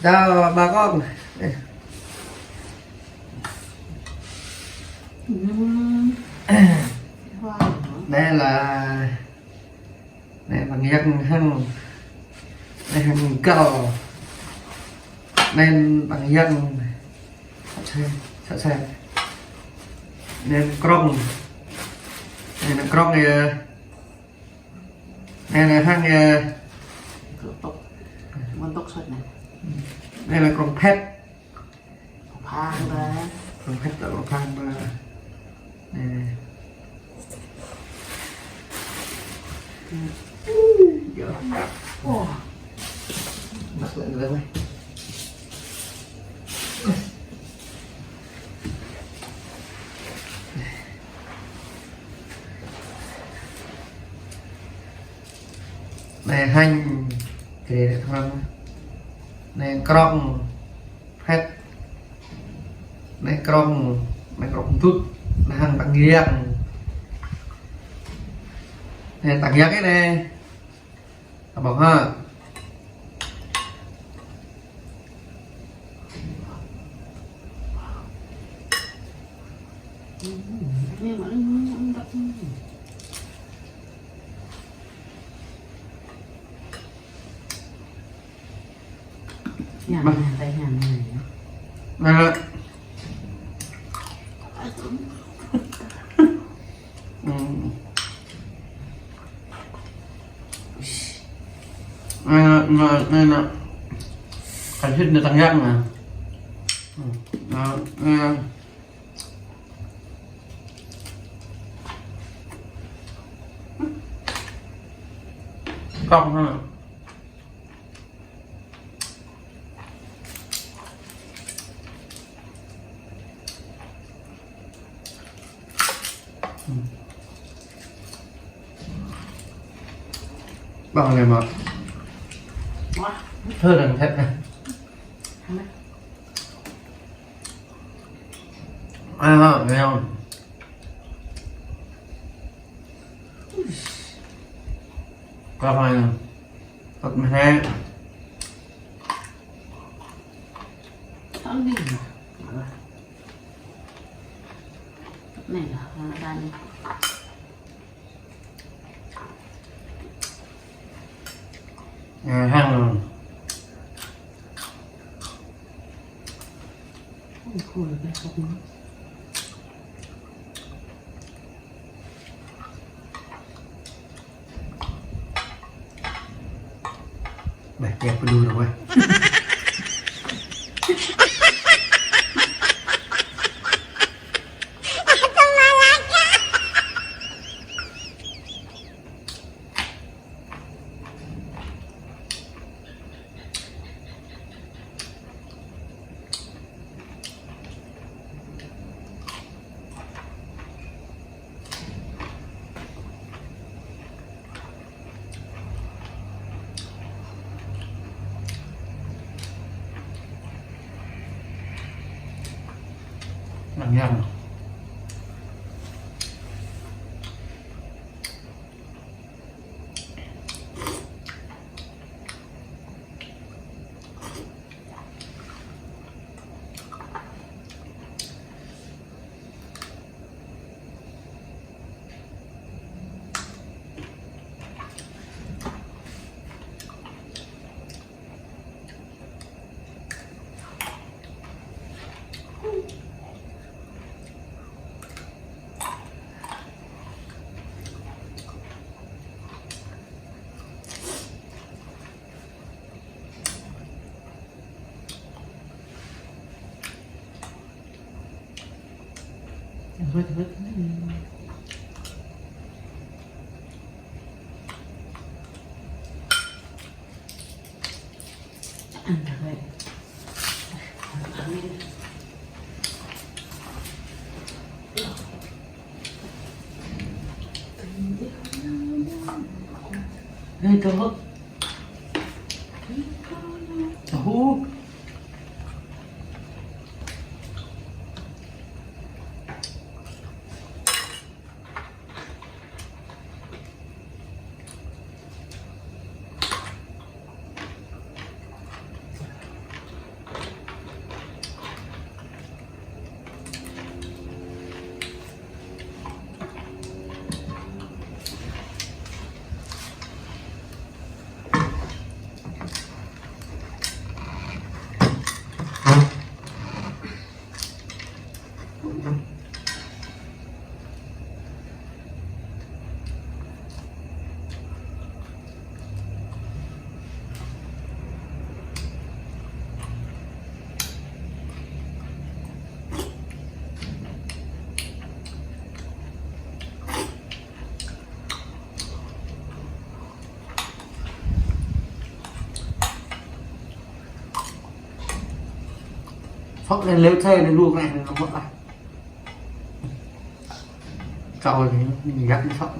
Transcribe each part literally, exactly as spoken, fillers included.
Chào bà con. Đây là, đây bằng dân hăng, đây hăng gạo, đây bằng dân sạ sè, sạ sè, đây krong, đây krong kìa. Đây là hăng, ờ, Mantap. Mantap sốt này. Đây là krong phet. Krong phang đây. Krong phet là krong phang đây. Nè. Ơ. Ơ. Bắt lại rồi. Anai hăng, kre thơm. Anai krong phet. Anai krong, anai krong dŭt. Anai hăng tăng yang. Anai tăng yang anai. Abang ha. Nhả, nhả tay nhả này. Nè. Ơ. Nè, nè, nè, nè. Kar hit nè tăng yang nè. Nè, nè. Kong nè. Bằng này mà. Ơ. Thơm lắm thật. À, nghe không? Có phải không? Thật mà ha. Ăn đi. Này là hoa lan. Ờ, hăng. Ôi, khổ lắm, khổ lắm. Beh, dia perlu dah, weh. Ngon. Ê, tahu. Tahu. Sŏk anai lĕ thê anai lu anai anai mơ̆n lah. Kâo anai, anai yap anai sŏk.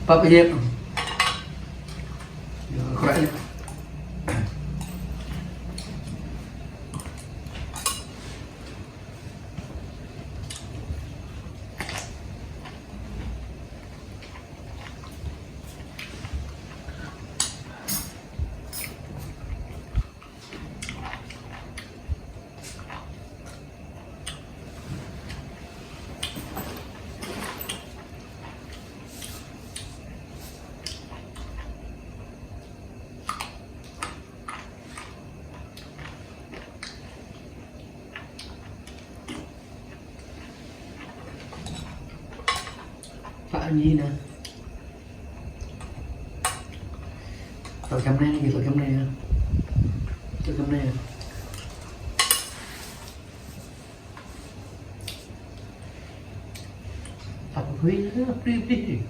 Pap yep. Ya, krak yep. Pă ñi nă. Tơl kăm anai, tơl kăm anai. Tơl kăm anai. Tăp hui, plih, plih.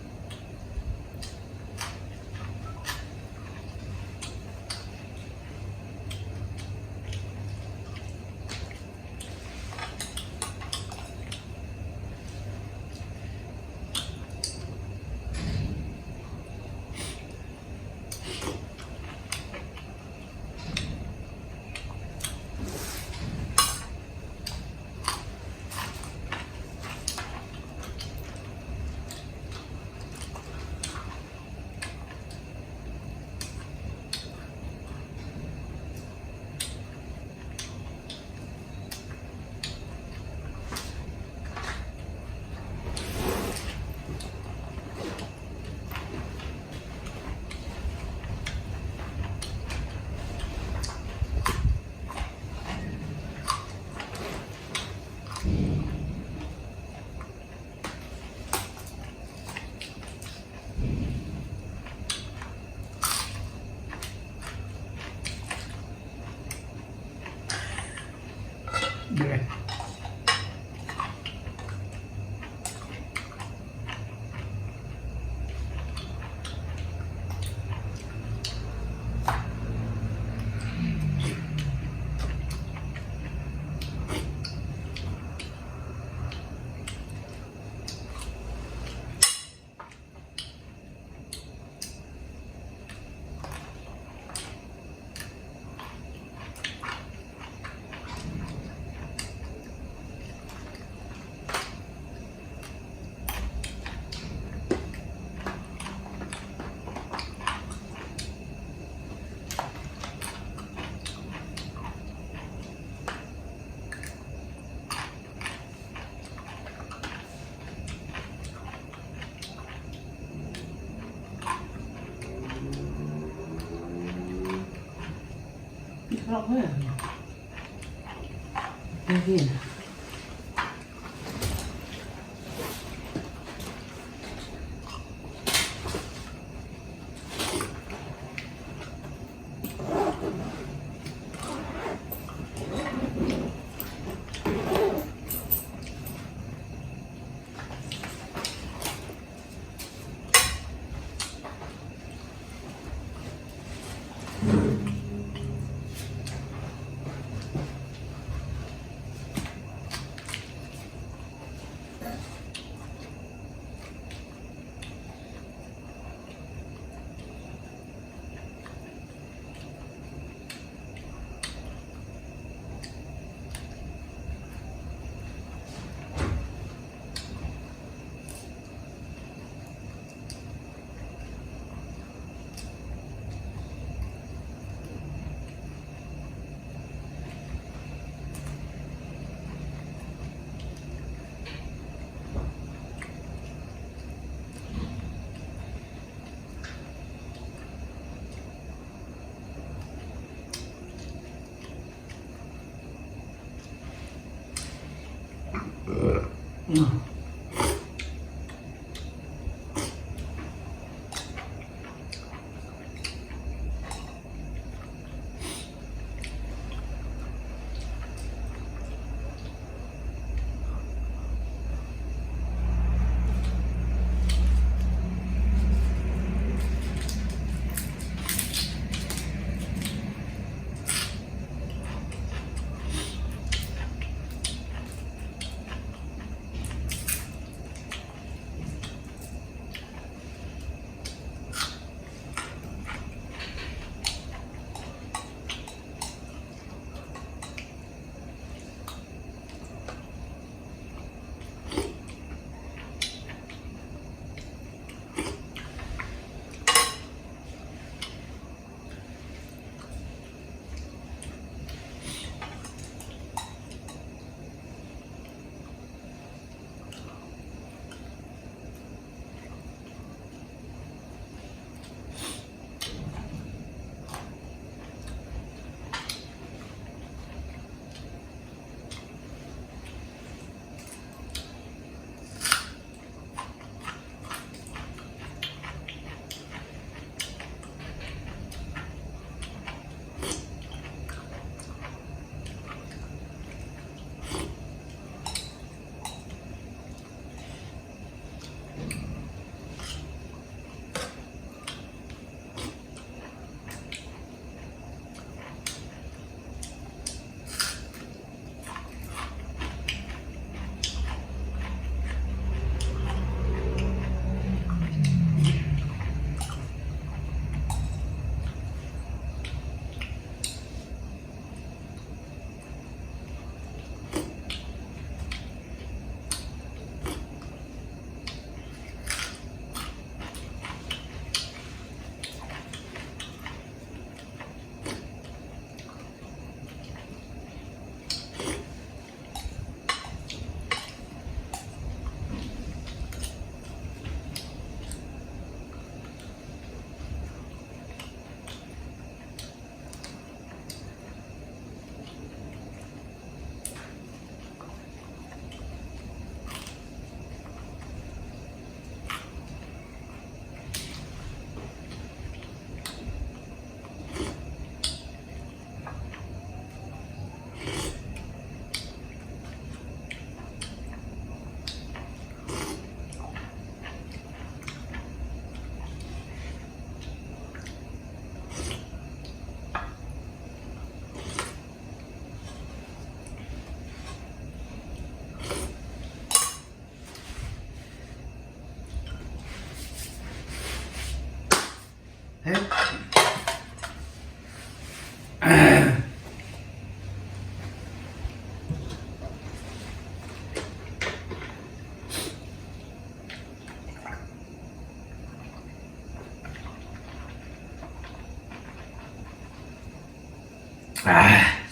Ah.